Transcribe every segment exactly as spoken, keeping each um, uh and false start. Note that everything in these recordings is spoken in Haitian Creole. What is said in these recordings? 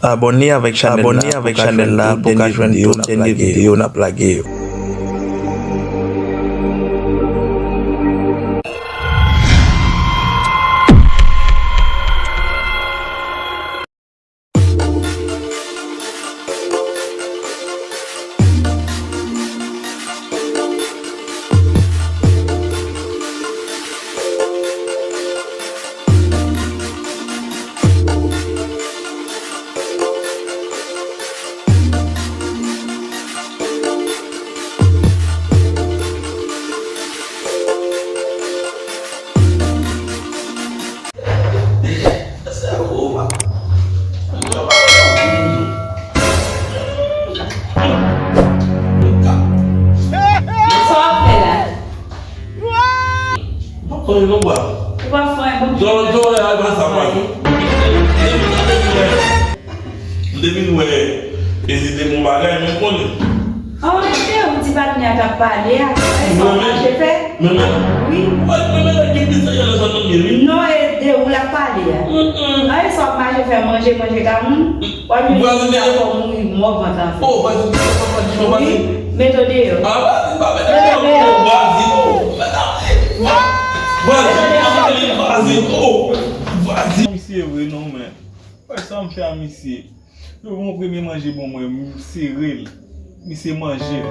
Abòne avèk chanèl la pou w ka jwenn tout dènye videyo n ap lage yo. Sa w ap fè la? Mwen konnen nou bwa. Ou pa fè yon bon. Dòlè, dòlè, al ba sa, bwa. M te vin wè, ezite m yon bagay, men m konnen. An, se ou ti patnè a t ap pale a. Sa w mache fè? Men, men. Wi. Mwen, men, men, nèg ki plis serye nan zòn nan, wi. Non, e de ou l ap pale a. Mm, mm. An, e sa w ap mache fè, manje, manje ka moun. Vwazin, sa fò mouri mò vant anfè. Oh, vwazin, vwazin, vwazin. Wi, met w deyò. Ah, vwazin, pa met deyò. Vwazin, oh, vwazin, oh. Vwazin, oh. Misye vre non, men. Wè sa m fè a misye. Yo bon premye manje bon mwen, m sere l. Misye manje l.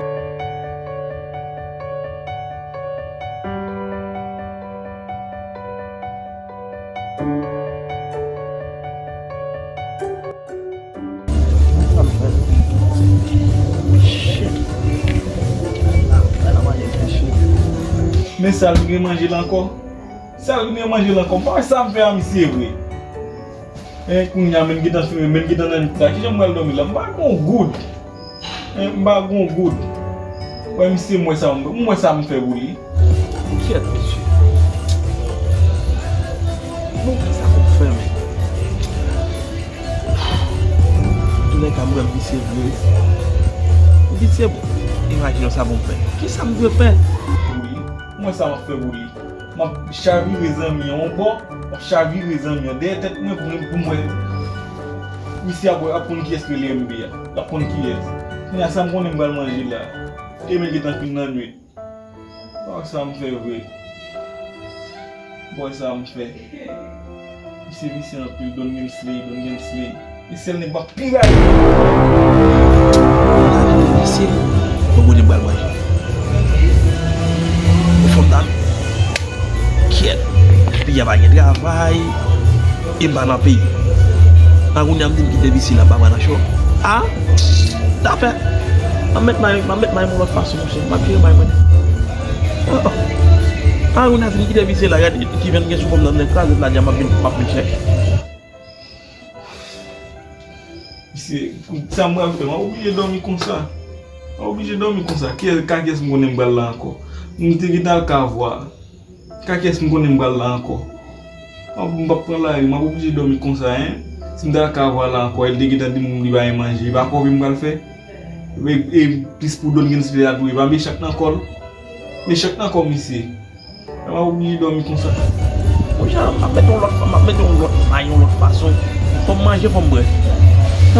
Men sa l gen manje l ankò. Sa l gen manje l ankò. M pa wè sa m fè a misye vre. En, kounye a, men gentan fini, men gentan nan nwit la. Kijan m pral dòmi la? M pa gon goud. En, m pa gon goud. Wè, misye, m wè sa, m wè sa m fè pou li. Kyèt, mesye. Bon, kisa pou m fè, men? Toulèka, m wè misye vre. M di, se bon. Imajine w sa pou m fè. Kisa m dwe fè? Pou li. M wè sa m ap fè pou li. M ap chavire zanmi an yon bò, m ap chavire zanmi an dèyè tèt mwen pou mwen, pou m wè. Misye ap, ap konn kiyès rele M B a. L ap konn kiyès. Kounye a sa m konnen m pral manje la. E men gentan fin nan nwit. Bò sa m fè vre. Bò sa m fè. Misye visye anpil, Don Gensley, Don Gensley. E sèl nèg m ap piraye. Misye, bon kote m pral manje. Ou fanm dam. Kyèt. Peyi a pa gen travay. E m pa nan peyi. A kounye a m di m kite visye la, m pa pral nan cho. A? Zafè. M ap met may, m ap met may yon lòt fason, monchè. M ap jere may mwen. A, a. A kounye a si m kite visye la, gade, ki ven gen sou fòm nan, men kraze la, di a m ap vin, m ap vin chèche. Misye, sa m pral fè, m ap oblije dòmi konsa. M ap oblije dòmi konsa. Kiyès, ka kiyès m konnen m pral la ankò? M te gentan al ka vwa. Ka kiyès m konnen m pral la ankò? M ap, m p ap pran lari, m ap oblije dòmi konsa, en. Si m t al ka vwa la ankò, e l te gentan di m li pa gen manje, e pa kòve m pral fè? E, e plis pou Don Gensley la tou, e pa mechak nan kò l? Mechak nan kò misye. M ap oblije dòmi konsa. Monchè, m ap mete yon lòt, m ap mete yon lòt may, yon lòt fason. Fò m manje, fò m bwè.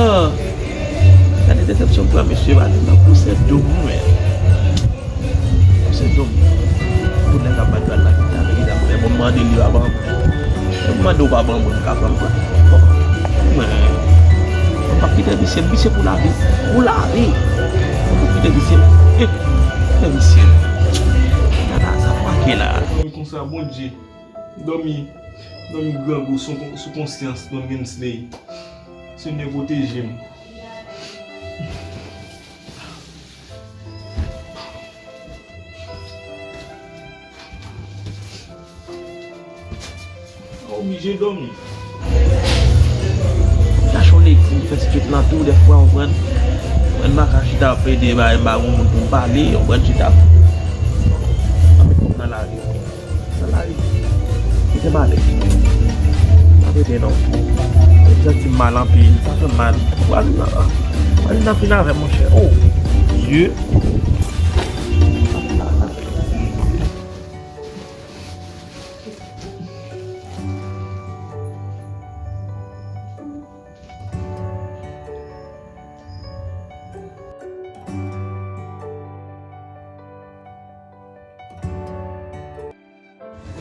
Ah. Gade desepsyon m pran, mesye, pa di m nan pouse dlo pou mwen. Pouse dlo m. Moun nan k ap bat bal la, ki ta vle, ki ta vle. Bon, m mande li pa ban mwen. Mwen mande w pa ban mwen, m ka pran m pran. Bon, mwen, mwen p ap kite visye, visye pou lavi. Pou lavi. Mwen p ap kite visye. Eh, kite visye. Gade sa, sa pake la. Dòmi konsa, Bondye. Dòmi, dòmi grangou sou, sou konsyans, Don Gensley. Senyè, pwoteje m. Oblije dòmi. Chache yon legi, fè ti tchwit lan tou, dèfwa, w konprann. Mwen, m pa ka chita plede, ba, m pa gon moun pou m pale, w konprann, chita. Ann met kòb nan lari. Nan lari. Kite m ale. Pa prete non. M santi m mal anpil, sa fè m mal. Vwazin nan, vwazin nan fin avè m, monchè. Oh, Dye.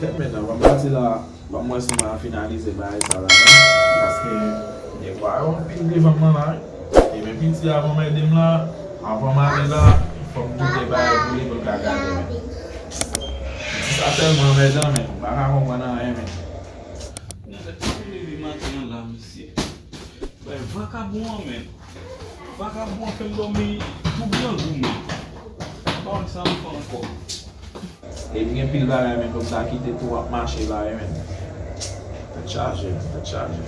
Men, anvan m pati la, ban m wè si m a finalize bagay sa la, men. Paske, devwa yo anpil devan m nan la, wi. E men piti, avan m ede m la, avan m ale la, fò m kite bagay pou li, pou l ka gade, men. Piti sa tèlman anmèdan, men. M pa ka konprann anyen, men. Nèg la te leve maten an la, mesye. Bay vakabon an, men. Vakabon an fè m dòmi tou grangou, men. M pa konn sa m fè ankò. E m gen pil bagay, men, pou m ta kite tou ap mache la, wi, men. Tèt chaje, tèt chaje.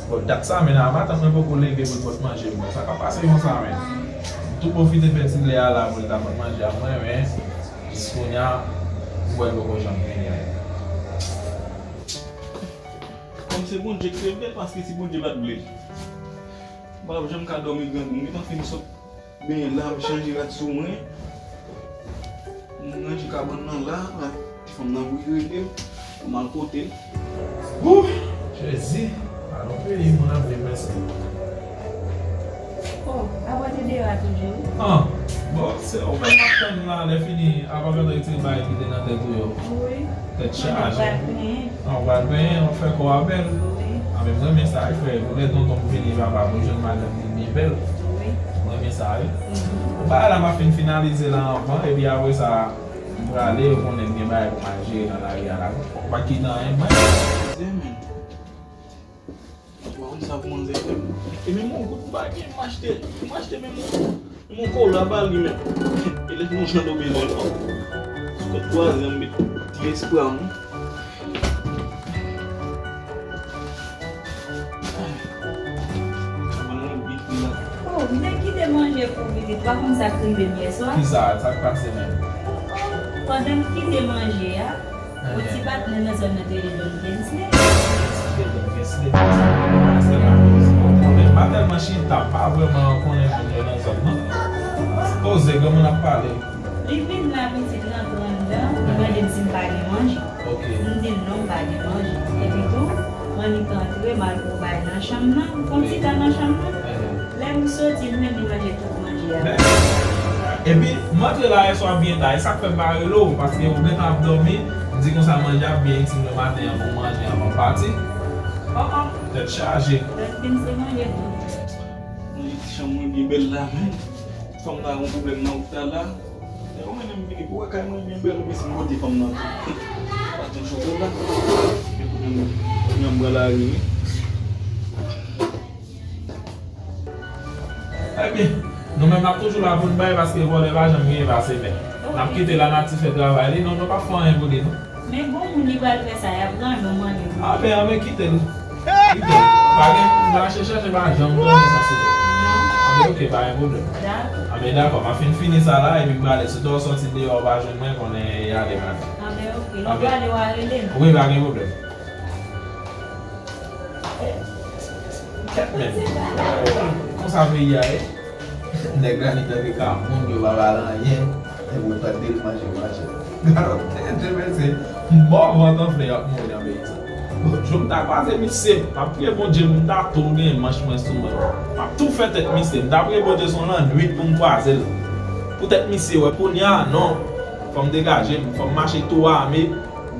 Bon, dat sa, men, a matant mwen poko leve pou l pot manje, men. Sa k ap pase konsa, men. M tou pwofite fè ti lè a la pou l ta pot manje a mwen, men. Jiskounye a, m wè l poko janm vini, men. Kòm se Bondye ki te vle l, paske si Bondye pa t vle l, m pa t ap janm ka dòmi grangou. M gentan fin sot benyen la, m chanje rad sou mwen. M ranje kabann nan la, la, ti fanm nan vre rele m, pou m al kote l. Wouh! Jezi! Alon peyi moun ap viv, mèsi. Oh, apa w te deyò a toujou? Ah, bon, se ou menm m ap tann la, lè fini, apa w gentan retire bagay ki te nan tèt ou yo? Wi. Tèt chaje. Mwen pral benyen. Ah, w pral benyen, w ap fè kò a bèl. Wi. Ah, men m renmen sa, wi, frè. Pou lè tonton m vini, papa, pou jwenn madanm li byen bèl. Wi. M renmen sa, wi. Mhm. Bon, bagay la, m ap fin finalize la anvan, epi apre sa, m prale, ou konnen m gen bagay pou m al jere nan lari a la. Ou pa kite anyen, mwen. Mwen pa konn sa pou manzè fè m. E menm yon goud m pa gen, m achte, m achte menm yon, menm yon kola ba li menm. E lè nou jan dobe lè non. Fè twa zan m met ti espwa m. Mwen bit la. Oh, m te kite manje pou pitit, pa konn sa k rive m yè swa. Kisa, sa k pase menm? Oh, pandan m kite manje a, yon ti patnè nan zòn nan te rele Don Gensley. Te Don Gensley. Paske m pa konnen, m pa tèlman chita, m pa vrèman konnen moun yo nan zòn nan. Poze, granmoun ap pale. Li vin la, pitit rantre anndan, li mande m si m pa gen manje. Ok. M di l non, m pa gen manje. Epi tou, m annik antre, m al pran bagay nan chanm nan, m pran ti tan nan chanm nan. Lè m soti, m menm li manje tout manje a. Epi, m antre la yè swa byen ta, e sa k fè m pa rele w, paske ou gentan ap dòmi, m di konsa manje ap byen itil nan maten an pou manje anvan pati. An an, tèt chaje. Tèt vin se manje tou. Manje ti chanm mwen byen bèl la, men. Fanm nan gon pwoblèm nan wout la la. Lè ou mennen m vini pou wè kay mwen byen bèl, ou mèsi m pote fanm nan tou. Pati chokola. Epi kounye a m pran lari wi. Ebyen, nou menm n ap toujou la pou n bay, paske vòlè pa janm genyen pase mèt. N ap kite lanati fè travay li, non, nou p ap fè anyen pou li, non. Men bon moun li pral fè sa, y ap rann yon manniè pou li. Anben, anben, kite l. Kite l. Pa gen, mache chèche pa janm tounen san sou li. Non. Anben, oke, pa gen pwoblèm. Dakò. Anben, dakò, m ap fin fini sa la, epi m prale. Si w sòti deyò, w pa jwenn mwen, konnen e ale maten. Anben, oke. Lè w prale, w a rele m. Wi, pa gen pwoblèm. Kèt, men. Konsa peyi a ye. Nèg la, li tankou ka moun yo pa ba l anyen. Epi w tande l manje, manje. Gade, mesye, m bò vant anfle y ap mouri nan peyi sa. Bon, jou m ta kwaze misye, m ap priye Bondye, m ta tou gen manch mwen sou mwen. M ap tou fè tèt misye. M ta priye Bondye se yon lannwit pou m kwaze l. Poutèt misye, wè, kounye a, non. Fò m degaje m, fò m mache tou ame.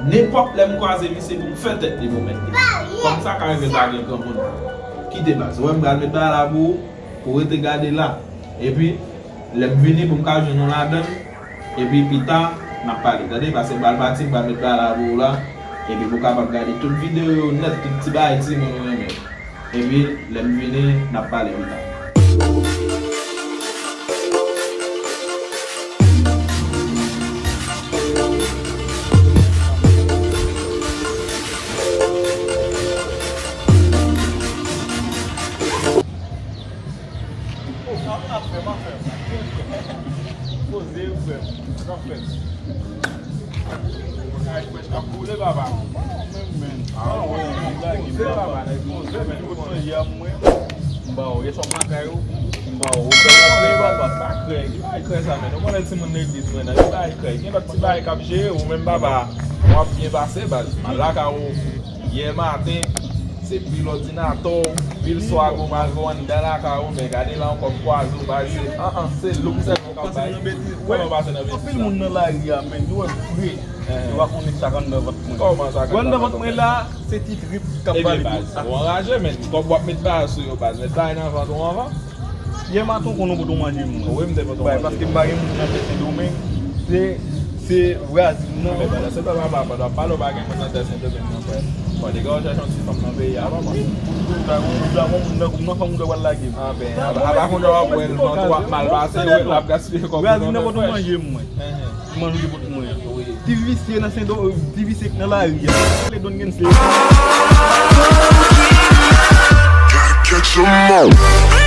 Nenpòt lè m kwaze misye pou m fè tèt li pou mèt li. Kòm sa ka rive l ta gen granmoun. Kite baz. Ou wè m pral met bagay la pou ou, pou w rete gade la. Epi, lè m vini pou m ka jwenn ou ladan l, epi pita, n ap pale. Tande, paske m pral pati, m pral met bagay la pou ou la. Epi pou w kapab gade tout videyo yo nèt, tout ti bagay timoun ou renmen. Epi, lè m vini, n ap pale pita. Poze, frè m. Sa k ap fèt? Kay frèch k ap boule, papa. Menm, men. Ah, wi, poze, papa, nèg poze, men. Kot mwen ye a, mwen? M ba w, yè swa m lakay ou. M ba w, ou bèl anpil, papa. Sa krèy, ki bagay krèy sa, men? Ou konnen timoun legliz mwen nan, ki bagay krèy? Gen lòt ti bagay k ap jere, ou menm, papa. W ap byen pase, baz. M al lakay ou. Yè maten, se pil òdinatè w, pil swago malgo anndan lakay ou, men gade la ankò m kwaze w, baz, se, an, an, se look sèlman k ap bay. Kòman w pase nan betiz sa? Anpil moun nan lari a, men, yo wè m vre. Yo pa konnen sa k anndan vant mwen. Kòman sa k anndan vant mwen la, se ti trip k ap pale. Baz, ou anraje, men kòb w ap met baz sou yo, baz. Met bagay nan vant ou anvan. Yè maten, ou konnen ou pote manje mwen. Wi, m te pote manje. Paske m pa gen moun nan tè Sendomeng. Se, se Brazil nan. Men pandan se tan, papa, pandan w ap pale, w pa gen moun nan tè Sendomeng, non, frè. Bon, degaje w chèche yon ti fanm nan peyi a, papa. Ou ta gon, ou ta gon moun nan gwoup nan, fanm ou ta pral lage m. Ah, ben, apa, apa konn w ap wè l, w ap mal pase, w ap gaspiye kòb. Brazil nan pote manje mwen. Manje pote mwen. Ti visye nan Sendo, ti visye nan lari a. Le don gen se. Catch 'em all.